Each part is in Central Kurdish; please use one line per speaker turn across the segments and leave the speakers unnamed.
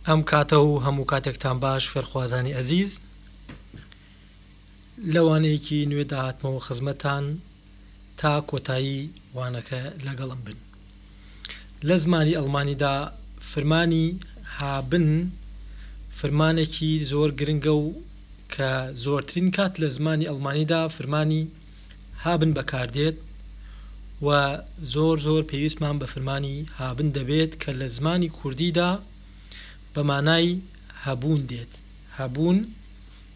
ئەم کاتە و هەموو کاتێکتان باش فێرخوازانی ئەزیز لە وانەیەکی نوێدا هاتمەوە خزمەتان تا کۆتایی وانەکە لەگەڵم بن. لە زمانی ئەڵمانیدا فرمانی haben فرمانێکی زۆر گرنگە و کە زۆرترین کات لە زمانی ئەڵمانیدا فرمانی haben بەکاردێت و زۆر زۆر پێویستمان بە فرمانی haben دەبێت کە لە زمانی کوردیدا بە مانای هەبوون دێت. هەبوون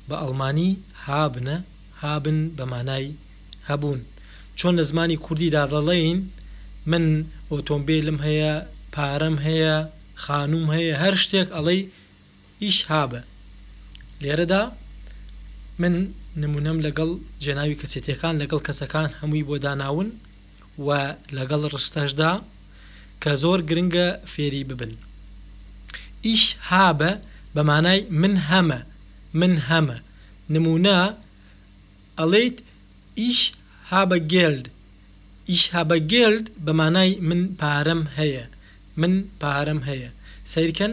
بە ئەڵمانی haben ە، haben بە مانای هەبوون. چۆن لە زمانی کوردیدا دەڵێین من ئۆتۆمبێلم هەیە، پارەم هەیە، خانووم هەیە، هەر شتێک ئەڵێی ich habe. لێرەدا من نموونەم لەگەڵ جێناوی کەسێتیەکان لەگەڵ کەسەکان هەمووی بۆ داناون و لەگەڵ ڕستەشدا کە زۆر گرنگە فێری ببن. ich habe بە مانای من هەمە، من هەمە. نموونە ئەڵێیت ich habe Geld، ich habe Geld بە مانای من پارەم هەیە، من پارەم هەیە. سەیرکەن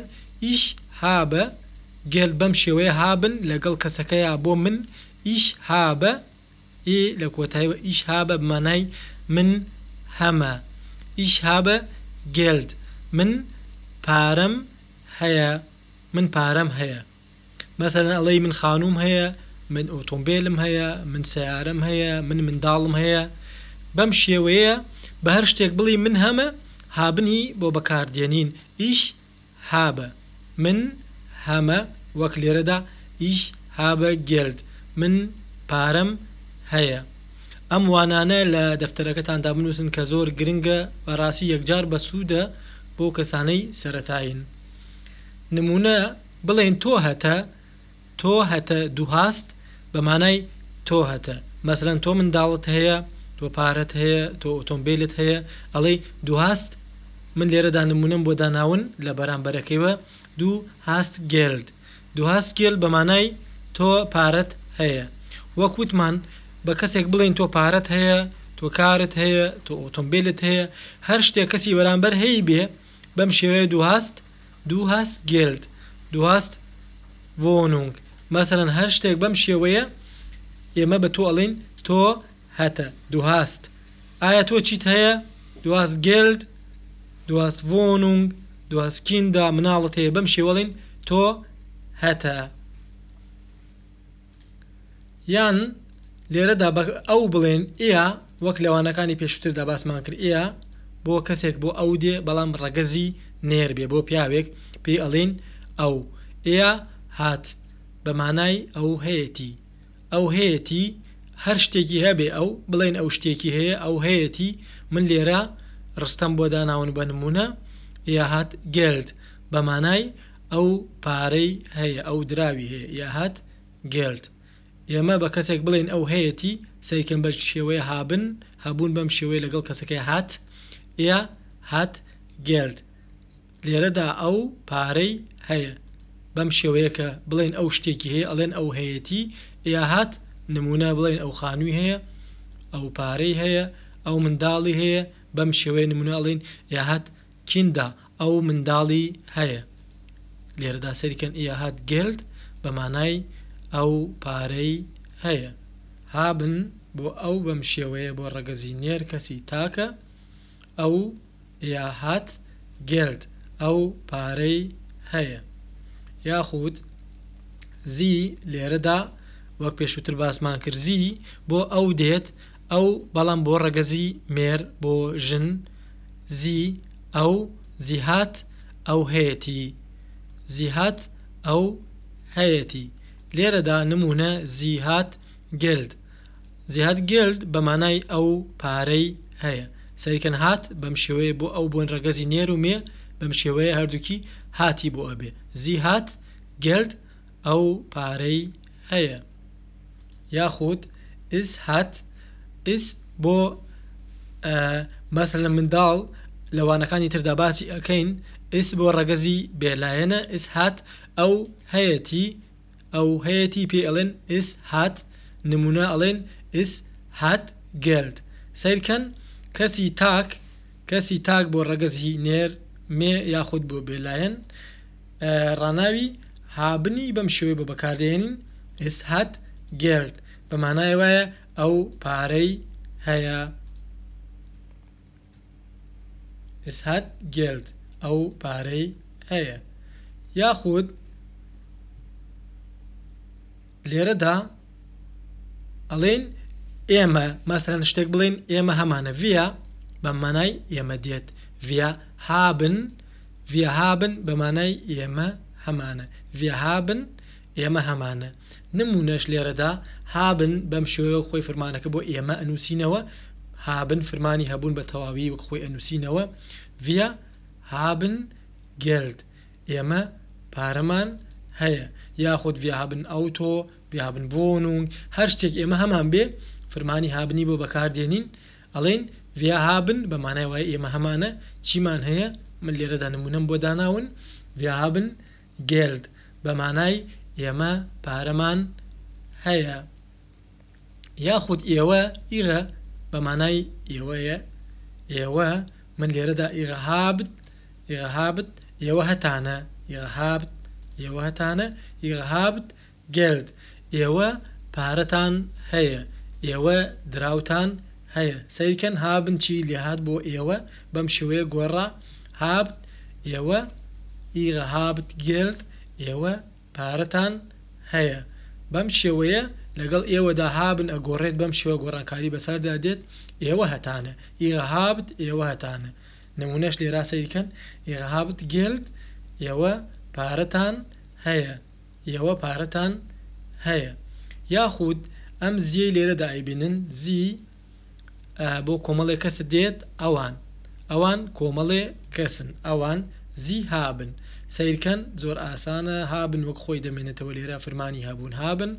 ich habe Geld بەم شێوەیە haben لەگەڵ کەسەکەیا بۆ من ich habe ی لە کۆتاییوە ich habe بە مانای من هەمە، ich habe Geld من پارەم هەیە، من پارەم هەیە. مەسەلەن ئەڵێی من خانووم هەیە، من ئۆتۆمبێلم هەیە، من سەیارەم هەیە، من منداڵم هەیە. بەم شێوەیە بە هەر شتێک بڵێی من هەمە haben ی بۆ بەکار دێنین ich habe من هەمە وەک لێرەدا ich habe Geld من پارەم هەیە. ئەم وانانە لە دەفتەرەکەتاندا بنووسن کە زۆر گرنگە بەڕاستی یەکجار بەسوودە بۆ کەسانەی سەرەتایین. نموونە بڵێین تۆ هەتە، تۆ هەتە du hast بە مانای تۆ هەتە. مەسەلەن تۆ منداڵت هەیە، تۆ پارەت هەیە، تۆ ئۆتۆمبیلت هەیە، ئەڵێی du hast من لێرەدا نموونەم بۆ داناون لە بەرامبەرەکەیوە du hast Geld du hast Geld بە مانای تۆ پارەت هەیە. وەک وتمان بە کەسێک بڵێین تۆ پارەت هەیە، تۆ کارت هەیە، تۆ ئۆتۆمبیلت هەیە، هەر شتێک کەسی بەرامبەر هەیبێ بەم شێوەیە du hast du hast Geld du hast Wohnung مەسەلەن هەر شتێک بەم شێوەیە ئێمە بە تۆ ئەڵێین تۆ هەتە du hast ئایا تۆ چیت هەیە du hast Geld du hast Wohnung du hast Kinder مناڵت هەیە بەم شێوە ئەڵێین تۆ هەتە. یان لێرەدا بە ئەو بڵێن er وەک لە وانەکانی پێشووتردا باسمان کرد er بۆ کەسێک بۆ ئەو دێ بەڵام ڕەگەزی نێر بێ بۆ پیاوێک پێی ئەڵێین ئەو er hat بە مانای ئەو هەیەتی ئەو هەیەتی هەر شتێکی هەبێ ئەو بڵێن ئەو شتێکی هەیە ئەو هەیەتی من لێرە ڕستەم بۆ داناون بە نمونە er hat Geld بە مانای ئەو پارەی هەیە ئەو دراوی هەیە er hat Geld ئێمە بە کەسێک بڵێین ئەو هەیەتی سەیرکەن بە شێوەیە haben هەبوون بەم شێوەیە لەگەڵ کەسەکەی hat er hat Geld لێرەدا ئەو پارەی هەیە بەم شێوەیە کە بڵێن ئەو شتێکی هەیە ئەڵێن ئەو هەیەتی er hat نمونە بڵێن ئەو خانووی هەیە ئەو پارەی هەیە ئەو منداڵی هەیە بەم شێوەیە نمونە ئەڵێن er hat Kinder ئەو منداڵی هەیە. لێرەدا سەیری کەن er hat Geld بە مانای ئەو پارەی هەیە. haben بۆ ئەو بەم شێوەیە بۆ ڕەگەزی نێر کەسی تاکە ئەو er hat Geld ئەو پارەی هەیە. یاخود sie لێرەدا وەک پێشووتر باسمان کرد sie بۆ ئەو دێت ئەو بەڵام بۆ ڕەگەزی مێر بۆ ژن sie ئەو sie hat ئەو هەیەتی sie hat ئەو هەیەتی لێرەدا نموونە sie hat Geld sie hat Geld بە مانای ئەو پارەی هەیە سەیرکەن hat بەم شێوەیە بۆ ئەو بۆن ڕەگەزی نێر و مێ بەم شێوەیە هەردووکی hat ی بۆ ئەبێ sie hat Geld ئەو پارەی هەیە یاخود es hat es بۆ مەسەلەن منداڵ لە وانەکانی تردا باسی ئەکەین es بۆ ڕەگەزی بێلایەنە es hat ئەو هەیەتی ئەو هەیەتی پێی ئەڵێن es hat نمونە ئەڵێن es hat Geld سەیرکەن کەسی تاک کەسی تاک بۆ ڕەگەزی نێر مێ یاخود بۆ بێلایەن. ڕاناوی haben ی بەم شێوەیە بۆ بەکاردێنین es hat Geld بە مانای وایە ئەو پارەی هەیە. Es hat Geld ئەو پارەی هەیە. یاخود لێرەدا ئەڵێن ئێمە مەسەلەن شتێک بڵێن ئێمە هەمانە wir بە مانای ئێمە دێت wir haben wir haben بە مانای ئێمە هەمانە wir haben ئێمە هەمانە نمونەش لێرەدا haben بەم شێوەیە وەک خۆی فرمانەکە بۆ ئێمە ئەنووسینەوە haben فرمانی هەبوون بە تەواوی وەک خۆی ئەنووسینەوە wir haben Geld ئێمە پارەمان هەیە یاخود wir haben Auto wir haben Wohnung هەر شتێک ئێمە هەمان بێ فرمانی haben ی بۆ بەکار دێنین ئەڵێین wir haben بە مانای وایە ئێمە هەمانە چیمان هەیە من لێرەدا نمونەم بۆ داناون wir haben Geld بە مانای ئێمە پارەمان هەیە یاخود ئێوە ihr بە مانای ئێوەیە ئێوە من لێرەدا ihr habt ihr habt ئێوە هەتانە ihr habt ئێوە هەتانە ihr habt Geld ئێوە پارەتان هەیە ئێوە دراوتان هەیە سەیرکەن haben چی لێهات بۆ ئێوە بەم شێوەیە گۆڕا habt ئێوە ihr habt Geld ئێوە پارەتان هەیە بەم شێوەیە لەگەڵ ئێوەدا haben ئەگۆڕێت بەم شێوە گۆڕانکاری بەسەردا دێت ئێوە هەتانە ihr habt ئێوە هەتانە نمونەش لێرا سەیرکەن ihr habt Geld ئێوە پارەتان هەیە ئێوە پارەتان هەیە یاخود ئەم Sie یەی لێرەدا ئەیبینن Sie بۆ کۆمەڵێ کەس دێت ئەوان ئەوان کۆمەڵێ کەسن ئەوان Sie haben سەیرکەن زۆر ئاسانە haben وەک خۆی دەمێنێتەوە لێرە فرمانی هەبوون haben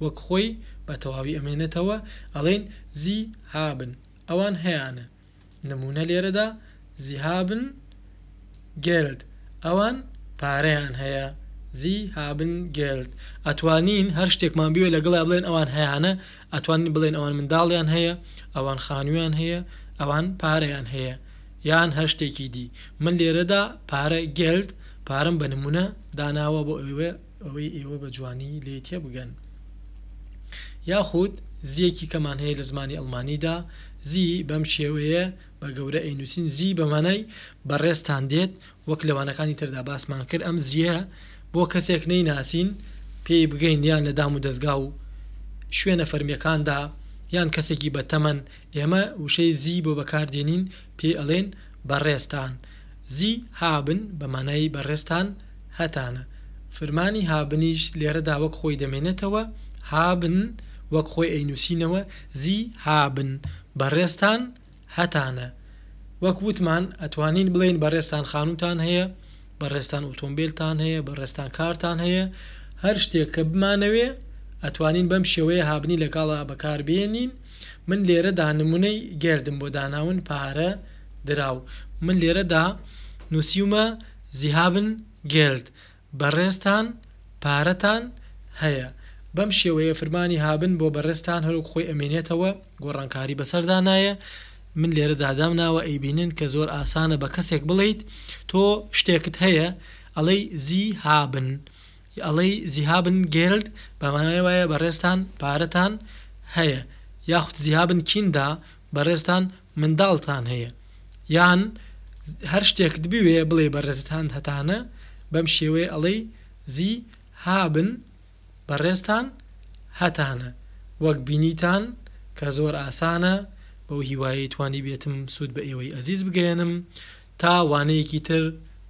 وەک خۆی بە تەواوی ئەمێنێتەوە ئەڵێن Sie haben ئەوان هەیانە نموونە لێرەدا Sie haben Geld ئەوان پارەیان هەیە Sie haben Geld ئەتوانین هەر شتێکمان بوێ لەگەڵیا بڵێن ئەوان هەیانە ئەتوانین بڵێن ئەوان منداڵیان هەیە ئەوان خانوویان هەیە ئەوان پارەیان هەیە یان هەر شتێکی دی من لێرەدا پارە Geld پارەم بە نموونە داناوە بۆ ئەوەی ئێوە بە جوانی لێی تێبگەن. یاخود زیەکی کەمان هەیە لە زمانی ئەڵمانیدا Sie بەم شێوەیە بە گەورە ئەینووسین Sie بە مانای بەڕێزتان دێت وەک لە وانەکانی تردا باسمان کرد ئەم Sie یە بۆ کەسێک نەیناسین پێی بگەین یان لە دام و دەزگا و شوێنە فەرمیەکاندا یان کەسێکی بەتەمەن ئێمە وشەی Sie بۆ بەکار دێنین پێی ئەڵێن بەڕێزتان Sie haben بە مانای بەڕێزتان هەتانە. فرمانی haben یش لێرەدا وەک خۆی دەمێنێتەوە، haben وەک خۆی ئەینووسینەوە، Sie haben بەڕێزتان هەتانە. وەک وتمان ئەتوانین بڵێین بەڕێزتان خانووتان هەیە، بەڕێزتان ئۆتۆمبێلتان هەیە، بەڕێزتان کارتان هەیە، هەر شتێک کە بمانەوێ ئەتوانین بەم شێوەیە haben ی لەگەڵا بەکار بێنین. من لێرەدا نموونەی Geld م بۆ داناون، پارە، دراو. من لێرەدا نووسیومە Sie haben Geld بەڕێزتان پارەتان هەیە. بەم شێوەیە فرمانی haben بۆ بەڕێزتان هەروەک خۆی ئەمێنێتەوە گۆڕانکاری بەسەردا نایە. من لێرەدا دامناوە ئەیبینن کە زۆر ئاسانە بە کەسێک بڵێیت تۆ شتێکت هەیە ئەڵێی Sie haben ئەڵێی Sie haben Geld بە مانای وایە بەڕێزتان پارەتان هەیە یاخود Sie haben Kinder بەڕێزتان منداڵتان هەیە یان هەر شتێکت بوێ بڵێ بەڕێزتان هەتانە بەم شێوەیە ئەڵێی Sie haben بەڕێزتان هەتانە وەک بینیتان کە زۆر ئاسانە بەو هیوایەی توانیبێتم سوود بە ئێوەی ئەزیز بگەیەنم تا وانەیەکی تر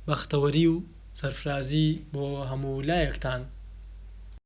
بەختەوەری و سەرفرازی بۆ هەموو لایەکتان.